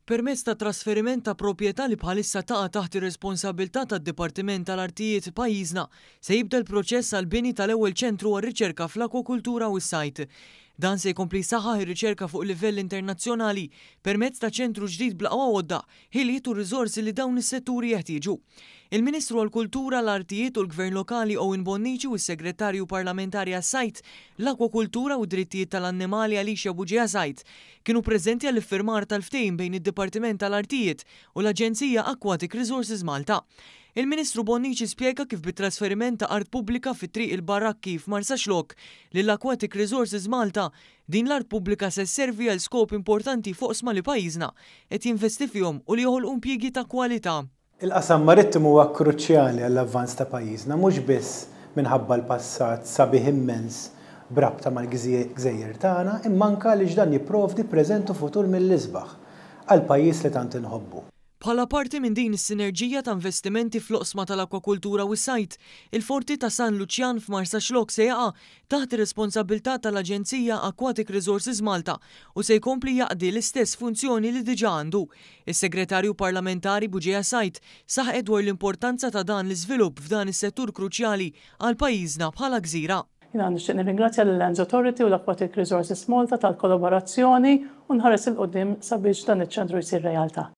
Permezz ta' trasferiment ta' proprjetà li bħalissa taqa' taħt ir-responsabbiltà tad-Dipartiment tal-Artijiet, pajjiżna se jibda l-proċess għall-bini tal-ewwel ċentru għar-riċerka fl-akwakultura u s-sajd. Dan se jkompli jsaħħaħ ir-riċerka fuq livell internazzjonali permezz ta' ċentru ġdid bl-aqwa għodda, ħiliet u riżorsi li dawn is-setturi jeħtieġu. Il-Ministru għall-Kultura, l-Artijiet u l-Gvern Lokali Owen Bonnici u s-Segretarju Parlamentari għas-Sajd, l-Akwakultura u d-Drittijiet tal-Annimali Alicia Bugeja Said kienu preżenti għall-iffirmar tal-ftehim bejn id-Dipartiment tal-Artijiet u l-Aġenzija Aquatic Resources Malta. Il-Ministru Bonnici spjega kif bit-trasferiment ta' art pubblika fi Triq il-Barrakki f'Marsaxlokk lil Aquatic Resources Malta, din l-art pubblika se sservi għal skop importanti f'oqsma li pajjiżna qed jinvesti fihom u li joħolqu impjiegi ta' kwalità. Il-qasam marittimu huwa kruċjali għall-avvanz ta' pajjiżna mhux biss minħabba l-passat sabiħ immens b'rabta mal-gżejjer tagħna imma anke għaliex dan jipprovdi preżent u futur mill-isbaħ għall-pajjiż li tant inħobbu. Bħala parti minn din is-sinerġija ta' investimenti fl-oqsma tal-akwakultura u s-sajd, il-Forti ta' San Luċjan f'Marsaxlokk se jaqa' taħt ir-responsabbiltà tal-Aġenzija Aquatic Resources Malta u se jkompli jaqdi l-istess funzjoni li diġà għandu. Is-Segretarju Parlamentari Bugeja Said saħqet dwar l-importanza ta' dan l-iżvilupp f'dan is-settur kruċjali għal pajjiżna bħala gżira. Jiena nixtieq nirringrazzja lill-Lands Authority u l-Aquatic Resources Malta tal-kollaborazzjoni u nħares 'il quddiem sabiex dan iċ-ċentru jsir realtà.